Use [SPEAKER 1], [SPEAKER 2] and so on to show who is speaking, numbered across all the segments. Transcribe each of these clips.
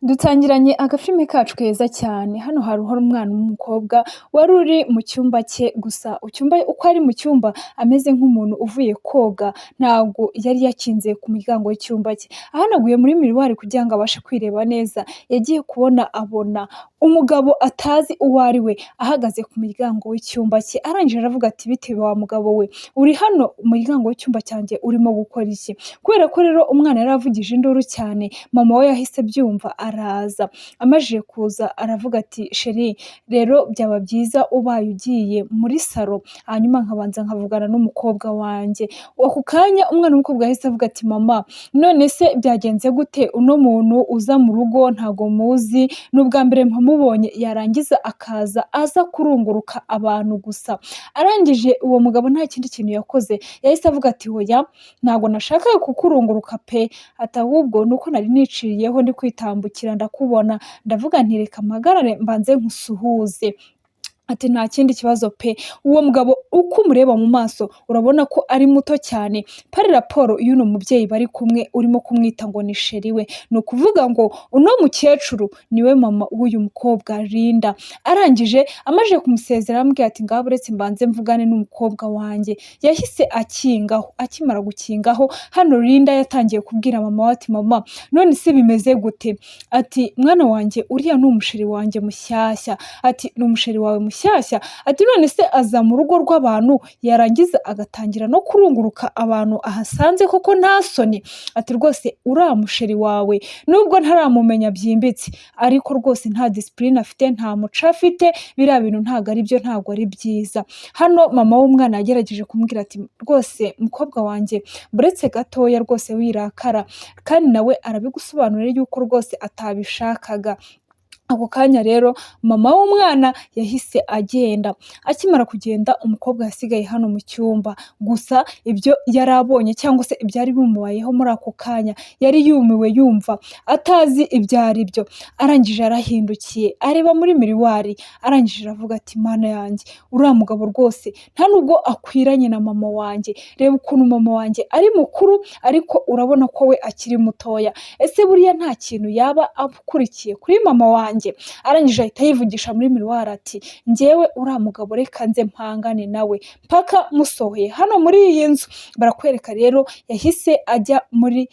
[SPEAKER 1] Dutangiranye agafilime kacu keza cyane, hano hariho umwana w'umukobwa wari uri mu cyumba cye, gusa icyumba uko ari mu cyumba ameze nk'umuntu uvuye koga, ntabwo yari yakinze ku muryango w'icyumba cye, ahanaguye muri miruwari kugira ngo abashe kwireba neza, yagiye kubona abona umugabo atazi uwo ari we ahagaze ku muryango w'icyumba cye, arangije aravuga ati bite wa mugabo we, uri hano umuryango w'icyumba cyanjye urimo gukora iki? Kubera ko rero umwana yari avugije induru cyane, mama we yahise abyumva araza, amajije kuza aravuga ati chéri, rero byaba byiza ubaye ugiye muri salon, hanyuma nkabanza nkavugana n'umukobwa wanjye. Ako kanya umwana w'umukobwa yahise avuga ati mama, none se byagenze gute? Uno muntu uza mu rugo ntago muzi, ni ubwa mbere mpamubonye, yarangiza akaza aza kurunguruka abantu gusa. Arangije uwo mugabo nta kindi kintu yakoze, yahise avuga ati hoya, ntabwo nashakaga kukurunguruka pe, ati ahubwo ni uko nari niciriyeho ndi kwitambukira ndakubona, ndavuga nti reka mpagarare mbanze nkusuhuze. Ati nta kindi kibazo pe. Uwo mugabo uko umureba mu maso urabona ko ari muto cyane, par rapport y'uno mubyeyi bari kumwe urimo kumwita ngo ni chéri we, ni ukuvuga ngo uno mukecuru niwe mama w'uyu mukobwa Linda. Arangije amaze kumusezera aramubwira ati ngaho uretse mbanze mvugane n'umukobwa wanjye, yahise akingaho, akimara gukingaho hano Linda yatangiye kubwira mama we ati mama, none se bimeze gute? Ati mwana wanjye, uriya ni umuchéri wanjye mushyashya. Ati ni umuchéri wawe mushyashya? Ati none se aza mu rugo rw'abantu yarangiza agatangira no kurunguruka abantu ahasanze koko, nta soni? Ati rwose uriya muchéri wawe nubwo ntaramumenya byimbitse, ariko rwose nta discipline afite, nta muco afite, biriya bintu ntabwo ari byo, ntabwo ari byiza. Hano mama w'umwana yagerageje kumubwira ati rwose mukobwa wanjye, buretse gatoya rwose wirakara, kandi nawe arabigusobanurira yuko rwose atabishakaga. Ako kanya rero mama w'umwana yahise agenda, akimara kugenda umukobwa yasigaye hano mu cyumba, gusa ibyo yari abonye cyangwa se ibyari bimubayeho muri ako kanya yari yumiwe, yumva atazi ibyo ari byo. Arangije yarahindukiye areba muri miroir, arangije aravuga ati Mana yanjye, uriya mugabo rwose nta nubwo akwiranye na mama wanjye, reba ukuntu mama wanjye ari mukuru ariko urabona ko we akiri mutoya, ese buriya nta kintu yaba akurikiye kuri mama wanjye? Arangije ahita yivugisha muri miroir ati njyewe uriya mugabo reka nze mpangane nawe mpaka musohoye hano muri iyi nzu. Barakwereka rero yahise ajya muri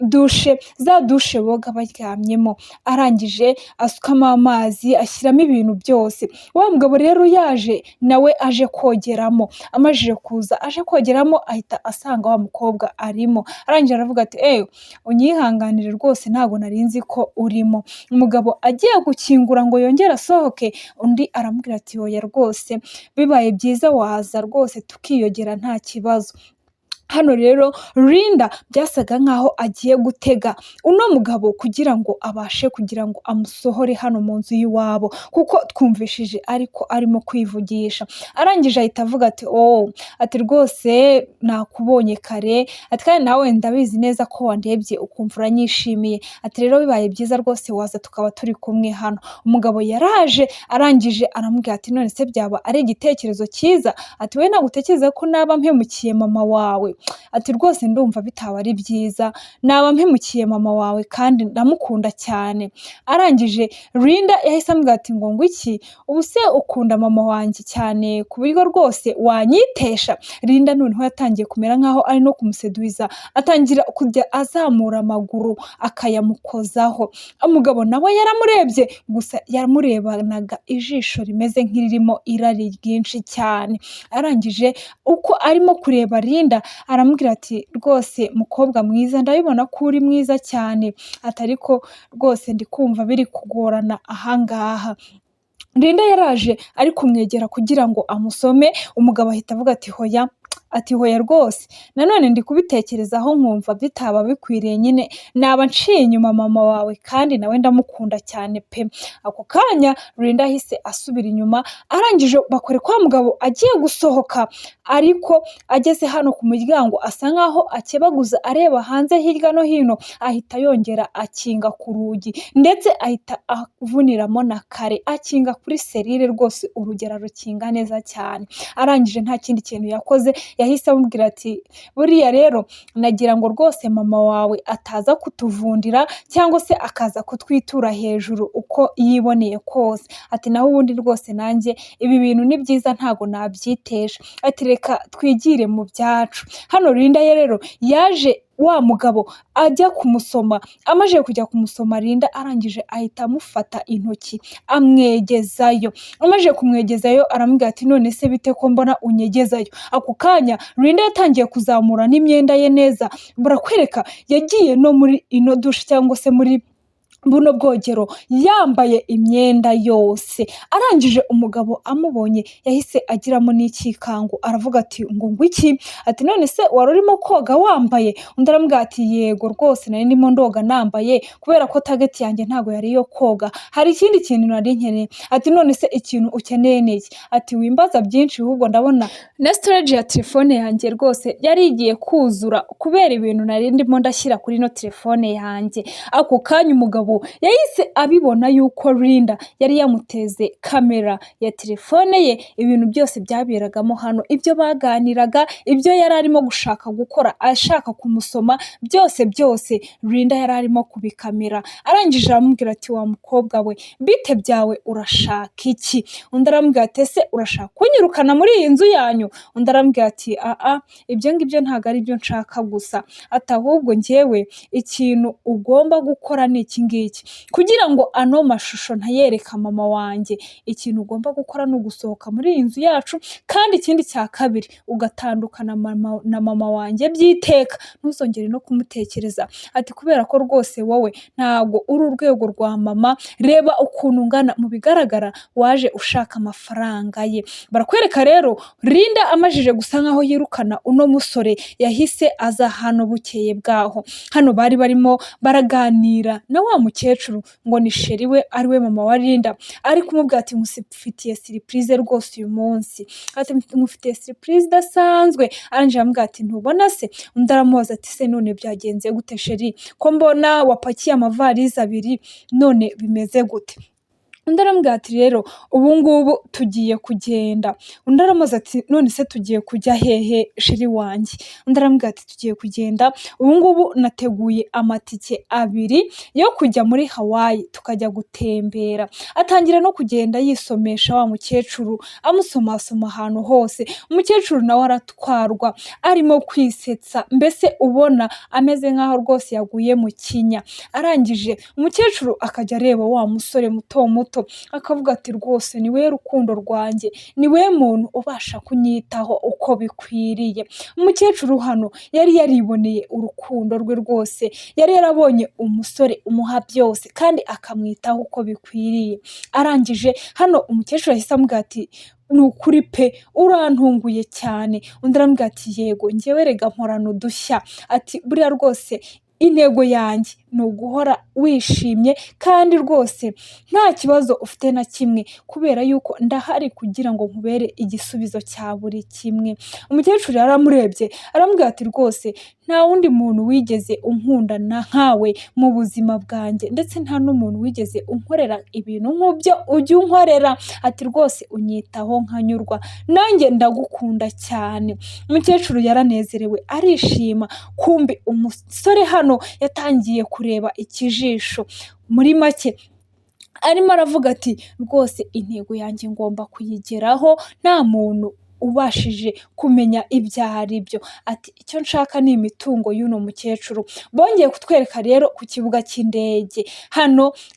[SPEAKER 1] douche, za douche boga baryamyemo, arangije asukamo amazi, ashyiramo ibintu byose. Wa mugabo rero yaje nawe aje kogeramo, amajije kuza aje kogeramo ahita asanga wa mukobwa arimo, arangije aravuga ati ewe, unyihanganire rwose ntabwo nari nzi ko urimo. Umugabo agiye gukingura ngo yongere asohoke, undi aramubwira ati oya rwose, bibaye byiza waza rwose tukiyogera nta kibazo. Hano rero Linda byasaga nkaho agiye gutega uno mugabo kugira ngo abashe kugira ngo amusohore hano mu nzu y'iwabo, kuko twumvishije ariko arimo kwivugisha. Arangije ahita avuga ati oh, ati rwose nakubonye kare, ati kandi nawe ndabizi neza ko wandebye ukumva uranyishimiye, ati rero bibaye byiza rwose waza tukaba turi kumwe hano. Umugabo yaraje, arangije aramubwira ati none se byaba ari igitekerezo cyiza? Ati wowe ntabwo utekereza ko naba mpemukiye mama wawe? Ati rwose ndumva bitaba ari byiza, naba mpemukiye mama wawe kandi ndamukunda cyane. Arangije Linda yahise amubwira ati ngo iki? Ubu se ukunda mama wanjye cyane ku buryo rwose wanyitesha? Linda noneho yatangiye kumera nkaho ari no kumuseduwiza, atangira kujya azamura amaguru akayamukozaho. Umugabo nawe yaramurebye gusa, yamurebanaga ijisho rimeze nk'iririmo irari ryinshi cyane. Arangije uko arimo kureba Linda aramubwira ati rwose mukobwa mwiza, ndabibona ko uri mwiza cyane, ati ariko rwose ndi kumva biri kugorana ahangaha. Linda yaraje ari kumwegera kugira ngo amusome, umugabo ahita avuga ati hoya, ati hoya rwose, nanone ndi kubitekerezaho nkumva bitaba bikwiriye nyine, naba nciye inyuma mama wawe kandi nawe ndamukunda cyane pe. Ako kanya Linda ahise asubira inyuma, arangije bakore kwa mugabo agiye gusohoka, ariko ageze hano ku muryango asa nkaho akebaguza areba hanze hirya no hino, ahita yongera akinga ku rugi, ndetse ahita avuniramo na kare akinga kuri serrure rwose, urugi ararukinga neza cyane. Arangije nta kindi kintu yakoze, yahise Yahise amubwira ati: "Buriya rero nagira ngo rwose mama wawe ataza kutuvundira cyangwa se akaza kutwitura hejuru uko yiboneye kose." Ati: "Naho ubundi rwose nanjye ibi bintu ni byiza, ntago nabyitesha." Ati: "Reka twigire mu byacu." Hano Linda ye rero yaje wa mugabo ajya kumusoma. Amajije kujya kumusoma, Linda arangije ahita amufata intoki amwegezayo. Amajije kumwegezayo aramubwira ati: "None se bite ko mbona unyegezayo?" Ako kanya Linda yatangiye kuzamura n'imyenda ye neza. Barakwereka yagiye no muri ino douche cyangwa se muri buno bwogero yambaye imyenda yose. Arangije umugabo amubonye yahise agiramo n'ikikango, aravuga ati: "Ngo ngwiki?" Ati: "None se wari urimo koga wambaye?" Undi aramubwira ati: "Yego rwose, nari ndimo ndoga nambaye, kubera ko target yanjye ntabwo yari iyo koga, hari ikindi kintu nari nkeneye." Ati: "None se ikintu ukeneye ni iki?" Ati: "Wimbaza byinshi, ahubwo ndabona na storage ya telefone yanjye rwose yari igiye kuzura kubera ibintu nari ndimo ndashyira kuri ino telefone yanjye." Ako kanya umugabo yahise abibona yuko Linda yari yamuteze kamera ya telefone ye, ibintu byose byaberagamo hano, ibyo baganiraga, ibyo yari arimo gushaka gukora ashaka kumusoma, byose byose Linda yari arimo kubikamera. Arangije aramubwira ati: "Wa mukobwa we, bite byawe, urashaka iki?" Undi aramubwira ati: "Ese urashaka kunyirukana muri iyi nzu yanyu?" Undi aramubwira ati: "Aa, ibyo ngibyo ntabwo ari byo nshaka gusa." Ati: "Ahubwo njyewe ikintu ugomba gukora ni iki ngiki: kugira ngo ano mashusho ntayereka mama wanjye, ikintu ugomba gukora ni ugusohoka muri iyi nzu yacu, kandi ikindi cya kabiri ugatandukana na mama wanjye by'iteka, ntuzongere no kumutekereza." Ati: "Kubera ko rwose wowe ntabwo uri urwego rwa mama, reba ukuntu ungana, mu bigaragara waje ushaka amafaranga ye." Barakwereka rero Linda amajije gusa nkaho yirukana uno musore, yahise aza hano bukeye bwaho. Hano bari barimo baraganira na wa mukecuru ngo ni chéri we, ari we mama wa Linda, ari kumubwira ati: "Nkufitiye surprise rwose uyu munsi." Ati: "Nkufitiye surprise idasanzwe." Arangije aramubwira ati: "Ntubona se?" Undi aramubaza ati: "Se none byagenze gute chéri, ko mbona wapakiye amavarize abiri, none bimeze gute?" Undi aramubwira ati: "Rero ubu ngubu tugiye kugenda." Undi aramubaza ati: "None se tugiye kujya hehe, chéri wanjye?" Undi aramubwira ati: "Tugiye kugenda, ubu ngubu nateguye amatike abiri yo kujya muri Hawaii, tukajya gutembera." Atangira no kugenda yisomesha wa mukecuru, amusomasoma ahantu hose. Umukecuru nawe aratwarwa, arimo kwisetsa, mbese ubona ameze nk'aho rwose yaguye mu kinya. Arangije umukecuru akajya areba wa musore muto muto, akavuga ati: "Rwose ni we rukundo rwanjye, ni we muntu ubasha kunyitaho uko bikwiriye." Umukecuru hano yari yariboneye urukundo rwe rwose, yari yarabonye umusore umuha byose kandi akamwitaho uko bikwiriye. Arangije hano umukecuru yahise amubwira ati: "Ni ukuri pe, urantunguye cyane." Undi aramubwira ati: "Yego, njyewe rega mporana udushya." Ati: "Buriya rwose intego yanjye ni uguhora wishimye kandi rwose nta kibazo ufite na kimwe, kubera yuko ndahari kugira ngo nkubere igisubizo cya buri kimwe." Umukecuru yaramurebye aramubwira ati: "Rwose nta wundi muntu wigeze unkundana nkawe mu buzima bwanjye, ndetse nta n'umuntu wigeze unkorera ibintu nk'ibyo ujya unkorera." Ati: "Rwose unyitaho nkanyurwa, nanjye ndagukunda cyane." Umukecuru yaranezerewe arishima. Kumbe umusore hano yatangiye kureba ikijisho, muri make arimo aravuga ati: "Rwose intego yanjye ngomba kuyigeraho nta muntu ubashije kumenya ibyo ari byo." Ati: "Icyo nshaka ni imitungo y'uno mukecuru." Bongeye kutwereka rero ku kibuga cy'indege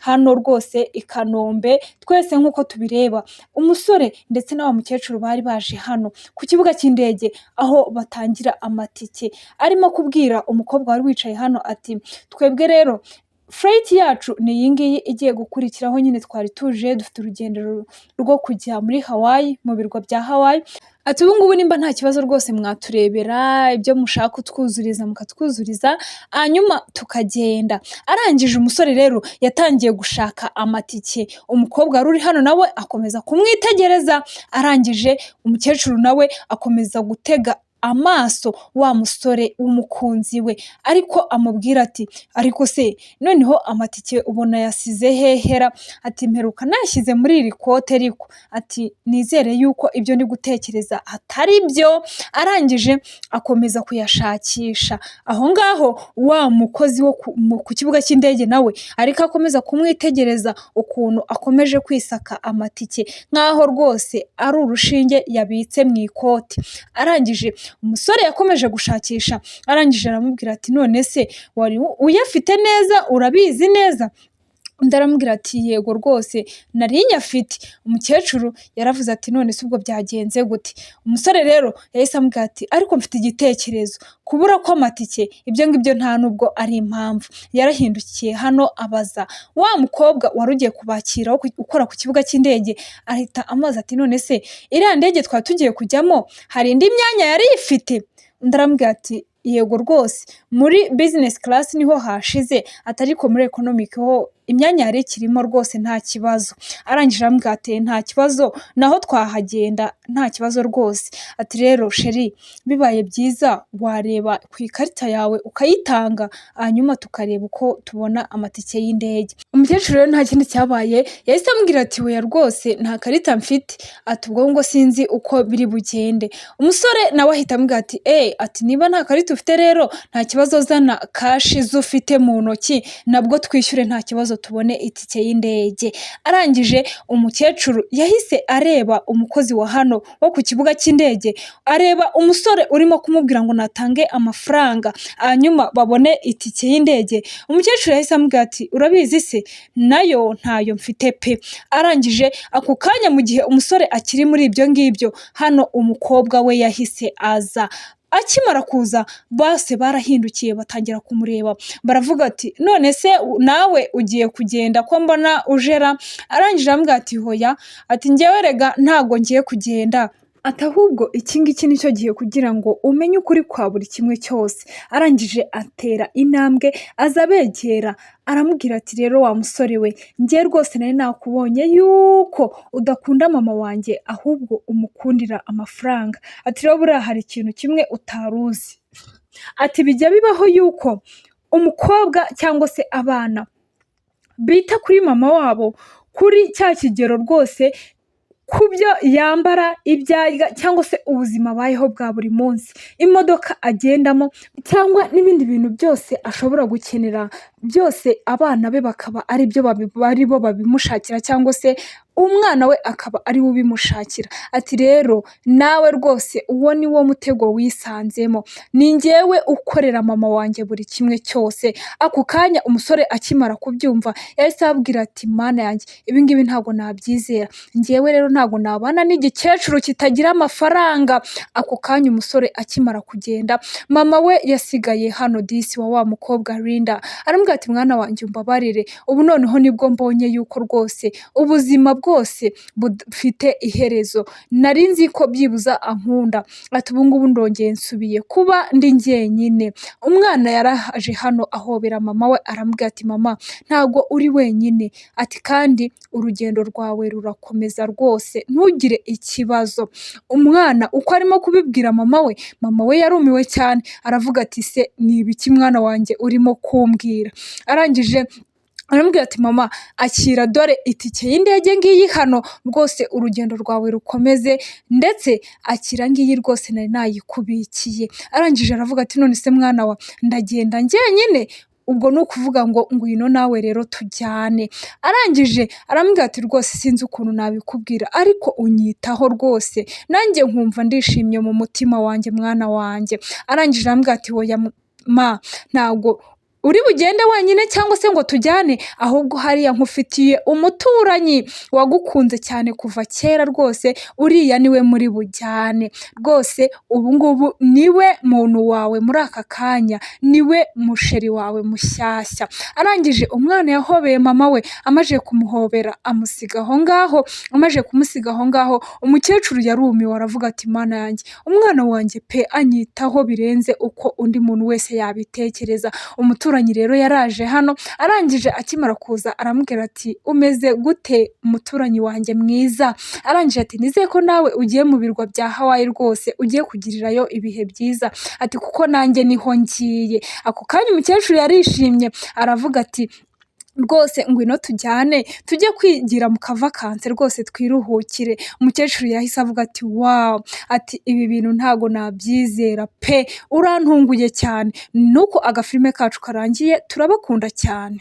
[SPEAKER 1] hano rwose i Kanombe. Twese nk'uko tubireba, umusore ndetse na wa mukecuru bari baje hano ku kibuga cy'indege aho batangira amatike. Arimo kubwira umukobwa wari wicaye hano ati: "Twebwe rero flight yacu ni iyi ngiyi igiye gukurikiraho nyine, twari tuje dufite urugendo rwo kujya muri Hawaii, mu birwa bya Hawaii." Ati: "Ubu ngubu nimba nta kibazo rwose mwaturebera ibyo mushaka kutwuzuriza mukatwuzuriza, hanyuma tukagenda." Arangije umusore rero yatangiye gushaka amatike, umukobwa wari uri hano nawe akomeza kumwitegereza. Arangije umukecuru nawe akomeza gutega amaso wa musore w'umukunzi we, ariko amubwira ati: "Ariko se noneho amatike ubona yasize hehera?" Ati: "Mperuka nashyize muri iri kote, ariko," ati: "Nizere yuko ibyo ndi gutekereza atari byo." Arangije akomeza kuyashakisha. Aho ngaho wa mukozi wo ku kibuga cy'indege nawe ariko akomeza kumwitegereza ukuntu akomeje kwisaka amatike nk'aho rwose ari urushinge yabitse mu ikoti. Arangije umusore yakomeje gushakisha, arangije aramubwira ati: "None se wari uyafite neza, urabizi neza?" Undi aramubwira ati: "Yego rwose nari nyafite." Umukecuru yaravuze ati: "None se ubwo byagenze gute?" Umusore rero yahise amubwira ati: "Ariko mfite igitekerezo, kubura kw'amatike ibyo ngibyo nta nubwo ari impamvu." Yarahindukiye hano abaza wa mukobwa wari ugiye kubakira ukora ku kibuga cy'indege, ahita amubaza ati: "None se iriya ndege twari tugiye kujyamo hari indi myanya yari ifite?" Undi aramubwira ati: "Yego rwose, muri business class niho hashize," ati: "ariko muri economic ho imyanya yari ikirimo rwose, nta kibazo." Arangije aramubwira ati: "Nta kibazo, naho twahagenda nta kibazo rwose." Ati: "Rero chéri, bibaye byiza wareba ku ikarita yawe ukayitanga, hanyuma tukareba uko tubona amatike y'indege." Umukecuru rero nta kindi cyabaye, yahise amubwira ati: "Oya rwose nta karita mfite," ati: "ubwo ngo sinzi uko biri bugende." Umusore nawe ahita amubwira ati: "Eee," ati: "niba nta karita ufite rero nta kibazo, zana cash zo ufite mu ntoki nabwo twishyure, nta kibazo, tubone itike y'indege." Arangije umukecuru yahise areba umukozi wa hano wo ku kibuga cy'indege, areba umusore urimo kumubwira ngo natange amafaranga hanyuma babone itike y'indege. Umukecuru yahise amubwira ati: "Urabizi se, nayo ntayo mfite pe." Arangije ako kanya, mu gihe umusore akiri muri ibyo ngibyo, hano umukobwa we yahise aza. Akimara kuza bose barahindukiye batangira kumureba, baravuga ati: "None se nawe ugiye kugenda ko mbona ujera?" Arangije aramubwira ati: "Hoya," ati: "njyewe rega ntabwo ngiye kugenda," ati: "ahubwo iki ngiki nicyo gihe kugira ngo umenye ukuri kwa buri kimwe cyose." Arangije atera intambwe aza abegera, aramubwira ati: "Rero wa musore we, njye rwose nari nakubonye yuko udakunda mama wanjye ahubwo umukundira amafaranga," ati: "rero buriya hari ikintu kimwe utari uzi," ati: "bijya bibaho yuko umukobwa cyangwa se abana bita kuri mama wabo kuri cya kigero rwose, ku byo yambara, ibyo arya cyangwa se ubuzima abayeho bwa buri munsi, imodoka agendamo cyangwa n'ibindi bintu byose ashobora gukenera byose, abana be bakaba ari byo ari bo babimushakira cyangwa se umwana we akaba ari we ubimushakira." Ati: "Rero nawe rwose uwo ni wo mutego wisanzemo, ni njyewe ukorera mama wanjye buri kimwe cyose." Ako kanya umusore akimara kubyumva yahise ababwira ati: "Mana yanjye, ibi ngibi ntabwo nabyizera, njyewe rero ntabwo nabana n'igikecuru kitagira amafaranga." Ako kanya umusore akimara kugenda, mama we yasigaye hano disi wa mukobwa Linda, aramubwira ati: "Mwana wanjye, umbabarire, ubu noneho nibwo mbonye yuko rwose ubuzima bwose bufite iherezo, nari nzi ko byibuze ankunda," ati: "ubu ngubu ndongeye nsubiye kuba ndi njyenyine." Umwana yaraje hano ahobera mama we, aramubwira ati: "Mama, ntabwo uri wenyine," ati: "kandi urugendo rwawe rurakomeza rwose, ntugire ikibazo." Umwana uko arimo kubibwira mama we, mama we yarumiwe cyane, aravuga ati: "Se ni ibiki mwana wanjye urimo kumbwira?" Arangije aramubwira ati: "Mama, akira dore itike y'indege ngiyi hano rwose, urugendo rwawe rukomeze, ndetse akira ngiyi rwose nari nayikubikiye." Arangije aravuga ati: "None se mwana wa, ndagenda njyenyine? Ubwo ni ukuvuga ngo ngwino nawe rero tujyane." Arangije aramubwira ati: "Rwose sinzi ukuntu nabikubwira, ariko unyitaho rwose nanjye nkumva ndishimye mu mutima wanjye, mwana wanjye." Arangije aramubwira ati: "Oya ma, ntabwo uri bugende wenyine cyangwa se ngo tujyane, ahubwo hariya nkufitiye umuturanyi wagukunze cyane kuva kera rwose, uriya niwe muri bujyane rwose, ubu ngubu niwe muntu wawe muri aka kanya, niwe muchéri wawe mushyashya." Arangije umwana yahobeye mama we, amaze kumuhobera amusiga aho ngaho. Amaze kumusiga aho ngaho, umukecuru yarumiwe, aravuga ati: "Mana yanjye, umwana wanjye pe anyitaho birenze uko undi muntu wese yabitekereza." Umuturanyi Umuturanyi rero yaraje hano, arangije akimara kuza aramubwira ati: "Umeze gute umuturanyi wanjye mwiza?" Arangije ati: "Nizeye ko nawe ugiye mu birwa bya Hawaii rwose, ugiye kugirirayo ibihe byiza," ati: "Kuko nanjye niho ngiye." Ako kanya umukecuru yarishimye aravuga ati: "Rwose ngwino tujyane, tujye kwigira mu kavakanse rwose twiruhukire." Umukecuru yahise avuga ati: "Wow," ati: "Ibi bintu ntago nabyizera pe, urantunguye cyane." Nuko agafilime kacu karangiye, turabakunda cyane.